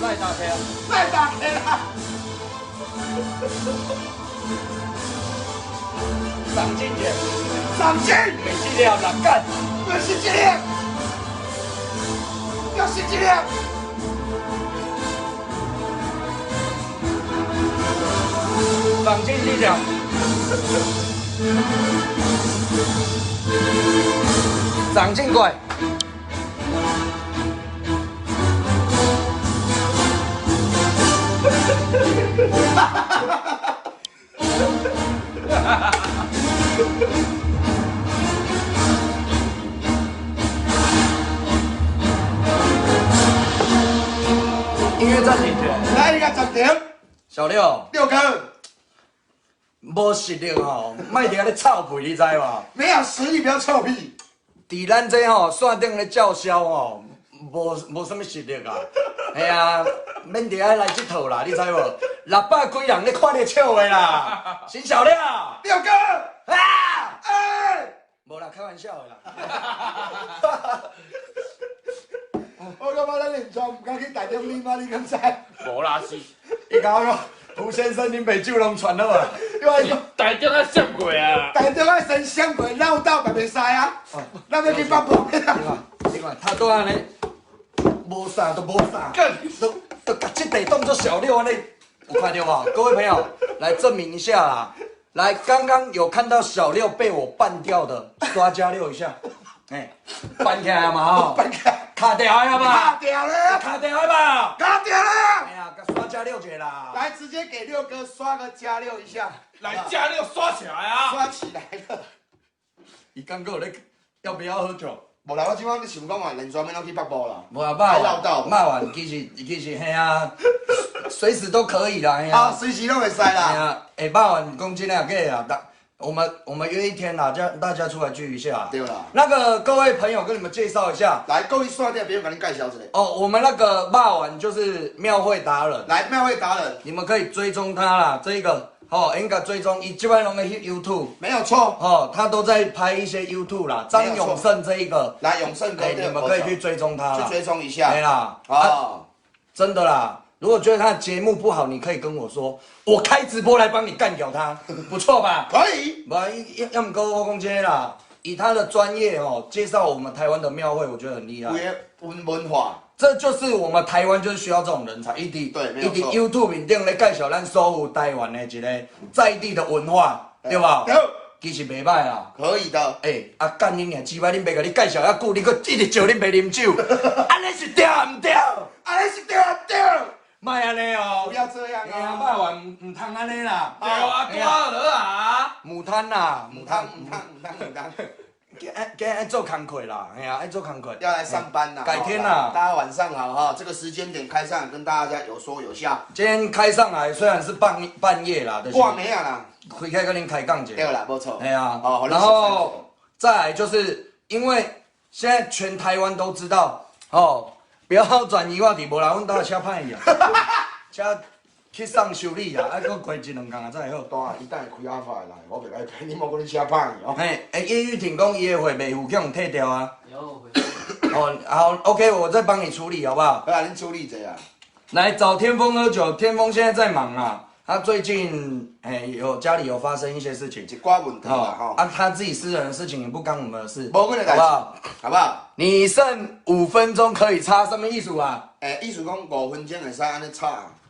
再打开啊！再打开啦！长进点，长进，每次了啦，干，又是这粒，又是这粒。长进一点。长进过来。音乐暂停。来，你个暂停。小六，六哥，无实力吼，莫伫遐咧臭屁，你知无？没有实力不要臭屁。伫咱这吼线顶咧叫嚣吼，无啥物实力啊。嘿啊，免伫遐来这套啦，你知无？600几人咧看你笑话啦，新小六，六哥，啊！哎，无啦，开玩笑的啦。我感覺咱連莊毋敢去台中你媽，你敢知？無啦是，伊共我講，涂先生，恁白酒攏傳好啊？因為伊講台中啊閃過啊，台中啊先閃過繞道嘛袂使啊，咱欲去北部。你看，你看，他都按呢，無啥都無啥，都共這塊當做小六按呢，有看著無？各位朋友，來證明一下啦！來，剛剛有看到小六被我辦掉的，刷加六一下，哎，辦起來嘛吼，辦起來，卡掉了吧？卡掉了，卡掉了吧？卡掉了！哎呀，共刷加六一下啦！來，直接給六哥刷個加六一下，來加六刷起來啊！刷起來了。伊剛剛有咧，要不要喝酒？無啦，我這擺你想講嘛，連專免攏去北部啦。無啊，肉丸，肉丸其實嘿啊，隨時都可以啦，嘿啊，隨時攏會使啦。嘿啊，欸，肉丸講真的假啊？我們約一天啦，叫大家出來聚一下。對啦。那個各位朋友，跟你們介紹一下。來，各位線頂朋友，共恁介紹一下。哦，我們那個肉丸就是廟會達人。來，廟會達人，你們可以追蹤他啦，這個。哦，應該追蹤，伊這擺攏咧翕 YouTube，沒有錯。哦，他都在拍一些 YouTube 啦。張永勝這一個，來永勝哥，你們可以去追蹤他，去追蹤一下。對啦，哦，真的啦，如果覺得他的節目不好，你可以跟我說，我開直播來幫你幹掉他，不錯吧？可以。無，要毋過我講真的啦，以他的專業哦，介紹我們台灣的廟會，我覺得很厲害。文化。這就是我們台灣就是需要這種人才，伊佇伊佇 YouTube 面頂咧介紹咱所有台灣的一個在地的文化，對吧？對。其實袂䆀啦。可以的。欸，啊幹你娘雞掰，恁爸共你介紹遐久，你閣一直笑恁爸啉酒，按呢是對毋對？按呢是對毋對？莫按呢哦。不要這樣啊！肉丸毋通按呢啦。對啊，拄仔落啊。母湯啦，母湯，母湯，母湯，母湯。今日愛做工課啦，嘿啊，愛做工課。要來上班啦，改天啦，大家晚上好哈，這個時間點開上，跟大家有說有笑。今天開上來雖然是半夜啦，掛暝仔啦，開開跟恁開講一下。對啦，沒錯。嘿啊，然後再來就是因為現在全台灣都知道，哦，不要轉移話題，無啦，阮兜車歹去啊，車去送修理啊，啊，閣過一兩工啊，才會好。當啊，伊等下開阿法來，我袂愛騙你，莫講你車歹去哦。嘿，欸，葉玉婷講伊的會袂付去予退掉啊。有。哦，好，OK，我再幫你處理，好不好？好啊，恁處理一下。來找天風喝酒，天風現在在忙啊，他最近有家裡有發生一些事情，一寡問題啦吼。啊，他自己私人的事情也不干我們的事，無阮的代好不好？好不好？你剩5分鐘可以插，什麼意思啊？欸，意思講5分鐘會使按呢插。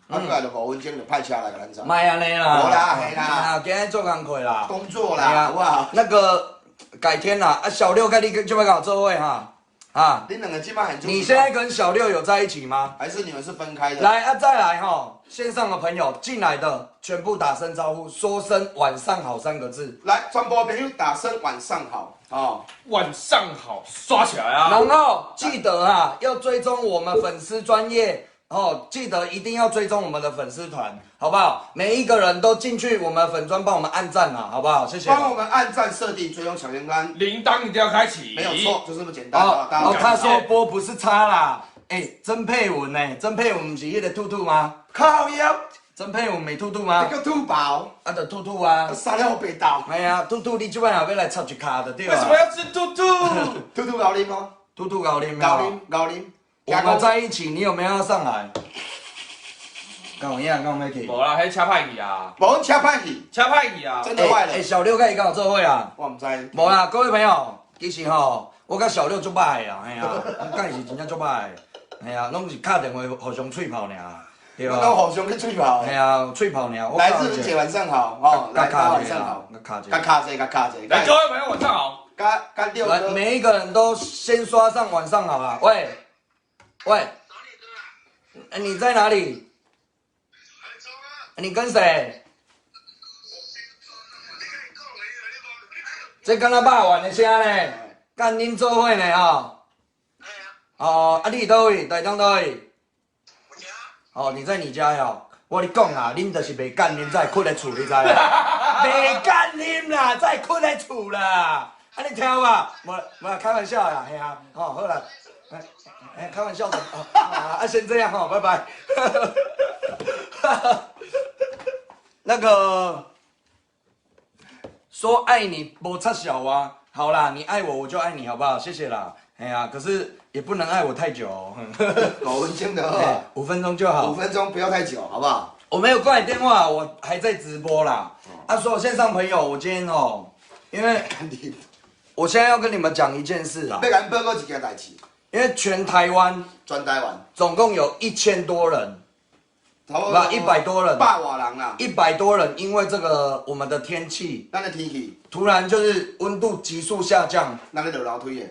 啊，過來就5分鐘就派車來共咱載。莫按呢啦，無啦，嘿啦，今日做工課啦，工作啦，好不好？那個改天啦，啊，小六跟你這擺搞做伙哈，啊，你兩個這擺很。你現在跟小六有在一起嗎？還是你們是分開的？來啊，再來哈！線上的朋友進來的全部打聲招呼，說聲晚上好三個字。來，全部朋友打聲晚上好，哦，晚上好，刷起來啊！然後記得啊，要追蹤我們粉絲專頁。哦，記得一定要追蹤我們的粉絲團，好不好？每一個人都進去我們粉專幫我們按讚啊，好不好？謝謝。幫我們按讚、設定、追蹤小鈴鐺，鈴鐺一定要開啟，沒有錯，就這麼簡單。哦，哦，他說波不是差啦，欸，曾佩文呢？曾佩文不是那個兔兔嗎？靠腰。曾沛文美兔兔吗？叫兔宝，啊，就兔兔啊。杀了我白豆。哎呀，兔兔，你这摆若欲来插一跤就对啊。为什么要吃兔兔？兔兔𠢕啉哦，兔兔𠢕啉𠢕啉𠢕啉。我們在一起，你有沒有要上來？敢有影，敢有欲去？無啦，彼車歹去啊，無車歹去，車歹去啊。真的壞了。欸，小六佮伊敢有做伙啊？我毋知。無啦，各位朋友，其實吼，我佮小六足歹的啊，嘿啊，我佮伊是真正足歹的，嘿啊，攏是敲電話互相喙炮爾，對啊。攏互相去喙炮。嘿啊，喙炮爾。來，志文姐晚上好，哦，來，大家晚上好。佮卡者，佮卡者。來，各位朋友晚上好。佮佮六來，每一個人都先刷上晚上好啦。喂，喂，你在哪裡？你跟誰？這敢若肉圓的聲呢？幹恁做伙呢吼？哦，啊你佇佗位？台中佗位？哦，你在你家喲。我跟你講啦，恁就是袂敢啉，才會睏咧厝，你知無？袂敢啉啦，才會睏咧厝啦。啊，你聽有無？無無啦，開玩笑啦，嘿啊，哦，好啦，哎哎，開玩笑的，啊，先這樣吼，拜拜。那個說愛你無插小啊，好啦，你愛我我就愛你，好不好？謝謝啦。哎呀，可是也不能愛我太久哦。5分鐘就好，5分鐘就好，五分鐘不要太久，好不好？我沒有掛你電話，我還在直播啦。啊，所有線上朋友，我今天哦，因為我現在要跟你們講一件事啊。欲共報告一件代誌。因為全台灣，全台灣總共有1000多人，不，100多人，百外人啦，100多人，因為這個我們的天氣，咱的天氣突然就是溫度急速下降，咱咧落樓梯的，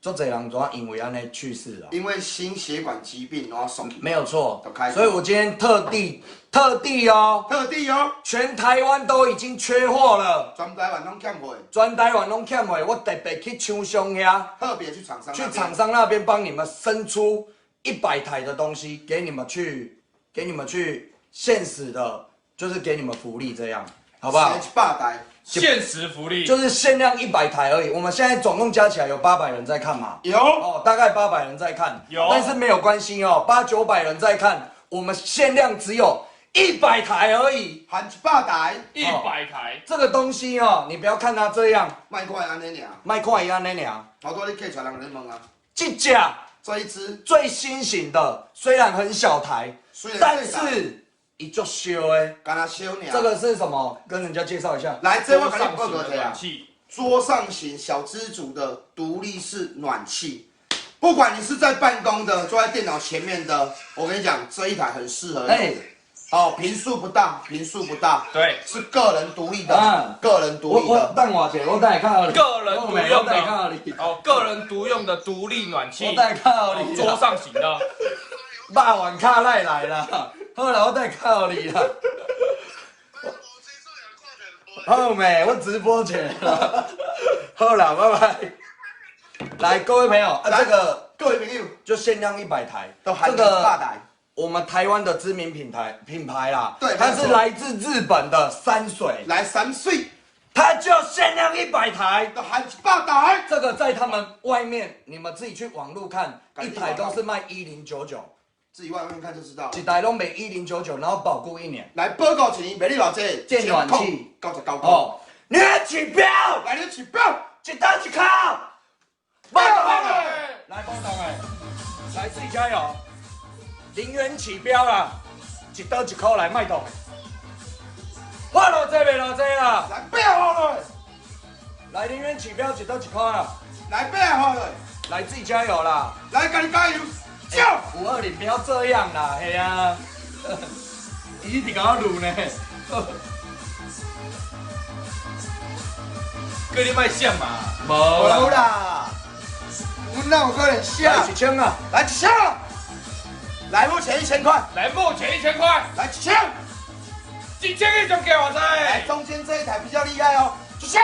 足濟人怎因為按呢去世了？因為心血管疾病然後送沒有錯，所以我今天特地特地哦，特地哦，全台灣都已經缺貨了，全台灣攏欠貨，全台灣攏欠貨，我特別去廠商遐，特別去廠商，去廠商那邊幫你們生出100台的東西給你們去，給你們去限時的，就是給你們福利這樣，好不好？100台。限時福利就是限量100台而已。我們現在總共加起來有800人在看嘛？有哦，大概800人在看。有，但是沒有關係哦，八九百人在看，我們限量只有一百台而已。限100台，100台。這個東西哦，你不要看它這樣，莫看按呢爾，莫看伊按呢爾。頭拄你計出來人咧問啊，這隻這一支最新型的，雖然很小台，但是。伊足燒的，敢若燒爾。這個是什麼？跟人家介紹一下。來，這我共你報告一下。桌上型小資族的獨立式暖氣，不管你是在辦公的，坐在電腦前面的，我跟你講，這一台很適合。哎，哦，坪數不大，坪數不大，對，是個人獨立的，個人獨立的。我等我一下，我等下看。個人獨用的，哦，個人獨用的獨立暖氣。我等下看你。桌上型的。肉圓卡來來啦。好啦，我等下靠你啦。好沒，我直播前啦。好啦，拜拜。來，各位朋友，啊，這個各位朋友就限量100台，都這個100台，我們台灣的知名品牌啦，對，它是來自日本的山水，來山水，它就限量一百台，都限100台。這個在他們外面，你們自己去網路看，一台都是賣1099。自己外面看就知道，一台攏賣1099，然後保固一年。來報告錢，賣你偌濟？電暖氣99塊。哦，你來起標，來你起標，一刀一塊，來幫動哎，來自己加油，0元起標啦，一刀一塊來賣動，我偌濟賣偌濟啦，來標好來，來0元起標，一刀一塊啦，來標好來，來自己加油啦，來家己加油。520，不要這樣啦，嘿啊，伊一直共我錄呢。叫你莫閃嘛，無啦，阮哪有可能閃？1000啊，來1000，來目前1000塊，來目前1000塊，來一千，1000以上價偌濟？來中間這一台比較厲害哦，1000，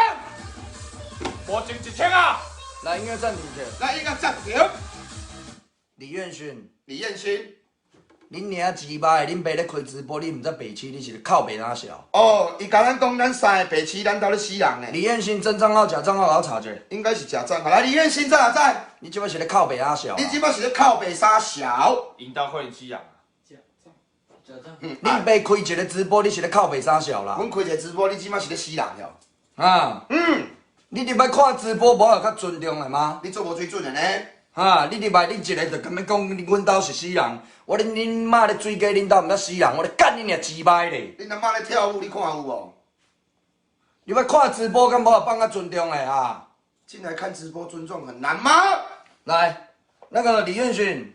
目前1000啊，來音樂暫停一下，來音樂暫停。李彦勳，李彦勳，恁娘雞巴的，恁爸咧開直播，你毋知白痴，你是咧靠白哪小？哦，伊共咱講，咱三個白痴，咱兜咧死人呢。李彦勳真帳號假帳號，我查者。應該是假帳號。來，李彦勳在哪在？你這擺是咧靠白哪小？你這擺是咧靠白啥小？𪜶兜可能死人啊！假帳，恁爸開一個直播，你是咧哭白啥小啦？阮開一個直播，你這馬是咧死人喲。啊，你入來看直播，無有較尊重的嗎？你做無水準的呢？哈，你入來，你一個就敢欲講阮兜是死人，我恁恁媽咧水雞，恁兜毋捌死人，我咧幹你娘雞掰咧！恁阿媽咧跳舞，你看有無？入來看直播，敢無有放較尊重的啊？進來看直播，尊重很難嗎？來，那個李彥勳，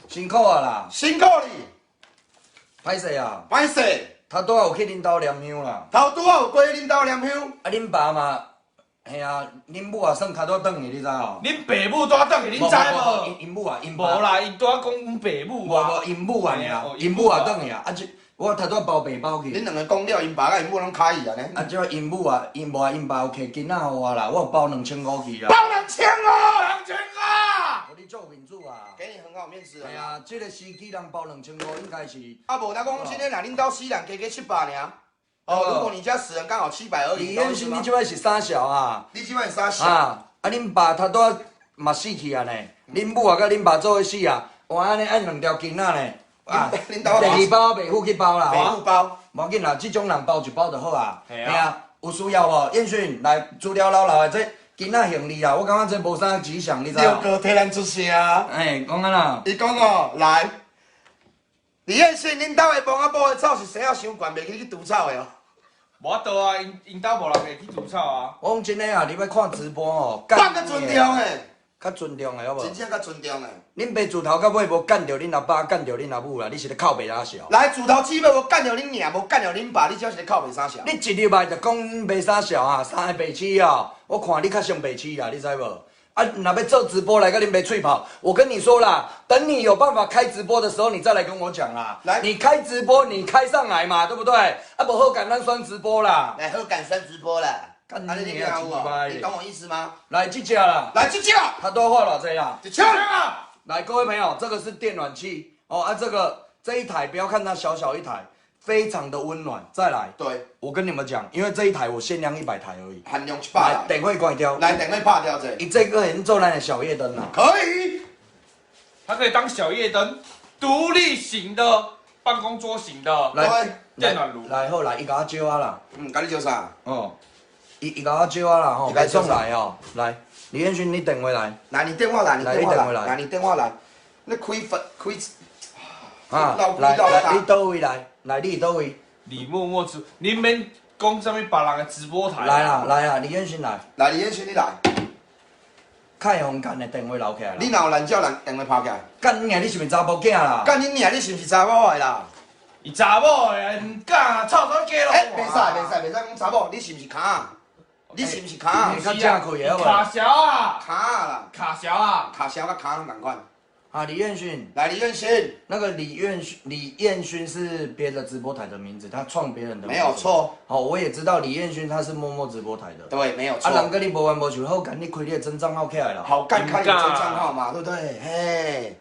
辛苦啊啦！辛苦你。歹勢啊！歹勢。頭拄仔有去恁兜念香啦。頭拄仔有過去恁兜念香。啊，恁爸嘛，嘿啊，恁母也算較拄轉去，你知無？恁爸母拄仔轉去，你知無？𪜶母啊，𪜶無啦，𪜶拄仔講阮爸母啊。無無，𪜶母啊，爾，𪜶母也轉去啊。啊，這我頭拄仔包白包去。恁兩个講了，𪜶爸佮𪜶母攏開去啊呢？啊，這𪜶母啊，𪜶無啊，𪜶爸有摕金仔予我啦，我有包2500去啦。包2500！2500！予你做面子啊！給你很好面子啊！係啊，這個時機人包2500，應該是。啊，無，那講今天若恁兜死人加加700爾。哦，如果你家死人剛好700而已。李彥勳，你這擺是啥小啊？你這擺是啥小？啊，啊，恁爸頭拄仔嘛死去啊呢？恁母啊，佮恁爸做伙死啊？哇，按呢按兩條筋仔呢？啊，恁兜第二包袂赴去包啦，袂赴包。無要緊啦，這種人包一包就好啊。係啊。有需要無？彥勳來資料留留的這囡仔行李啊，我感覺這無啥吉祥，你知無？六哥替咱出聲。哎，講按怎？伊講哦，來，李彥勳，恁兜的墓仔某的草是生啊傷懸，袂去去除草的哦。無法度啊，𪜶兜無人會去除草啊。我講真的啊，你欲看直播哦，放較尊重的，較尊重的好無？真正較尊重的。恁爸自頭到尾無幹著恁阿爸，幹著恁阿母啦，你是咧哭白啥小？來，自頭至尾無幹著恁娘，無幹著恁爸，你這是咧哭白啥小？你一入來就講白啥小啊？三個白痴哦，我看你較像白痴啦，你知無？啊，若欲做直播來共恁爸喙炮，我跟你說啦，等你有辦法開直播的時候，你再來跟我講啦。來，你開直播，你開上來嘛，對不對？啊，無好簡單算直播啦。來，好簡單直播啦。幹你娘雞掰！你懂我意思嗎？來這隻啦，來這隻，他多花偌濟啦？ 1000啊！來，各位朋友，這個是電暖器哦啊，這個這一台不要看它小小一台，非常的溫暖。再來，對，我跟你們講，因為這一台我限量100台而已，限量100 來，電火關掉，來，電火拍掉這。伊這個很做咱的小夜燈啊，可以，它可以當小夜燈，獨立型的辦公桌型的，來電暖爐，來好來，伊共我招啊啦，嗯，共你招啥？哦。伊共我招啊啦吼，來送來哦，來，李彥勳，你電話來，來你電話來，你電話來，來你電話來，你開發開，啊，來來，你佗位來，來你佗位，李默默直，你免講啥物別人的直播台，來啦來啦，李彥勳來，來李彥勳你來，較勇敢的電話留起來，你若有懶叫人電話拍起來，幹你娘，你是毋是查甫囝啦？幹你娘，你是毋是查某的啦？伊查某的，毋敢臭到假咯。欸，袂使袂使袂使講查某，你是毋是跤？你是毋是跤？較正氣的好無？卡潲啊！跤啦！卡潲啊！卡潲佮跤攏仝款。啊，李彥勳，來李彥勳，那個李彥勳，李彥勳是別的直播台的名字，他創別人的名字。沒有錯。好，我也知道李彥勳他是默默直播台的。對，沒有錯。啊，人佮你無冤無仇，好幹你開你的真帳號起來啦。好幹開你真帳號嘛，對不對？嘿。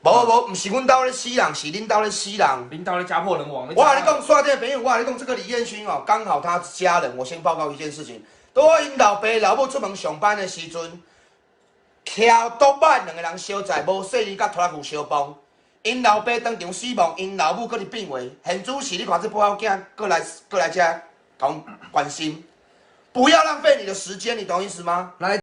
無無，毋是阮兜咧死人，是恁兜咧死人。恁兜咧家破人亡。我共你講，刷這個朋友，我共你講，這個李彥勳哦，剛好他家人，我先報告一件事情。拄好𪜶老爸老母出門上班的時陣，騎倒擺兩個人相載，無細膩佮拖拉庫相碰。𪜶老爸當場死亡，𪜶老母閣佇病危。現主時你看這破仔囝閣來閣來遮共關心，不要浪費你的時間，你懂意思嗎？來。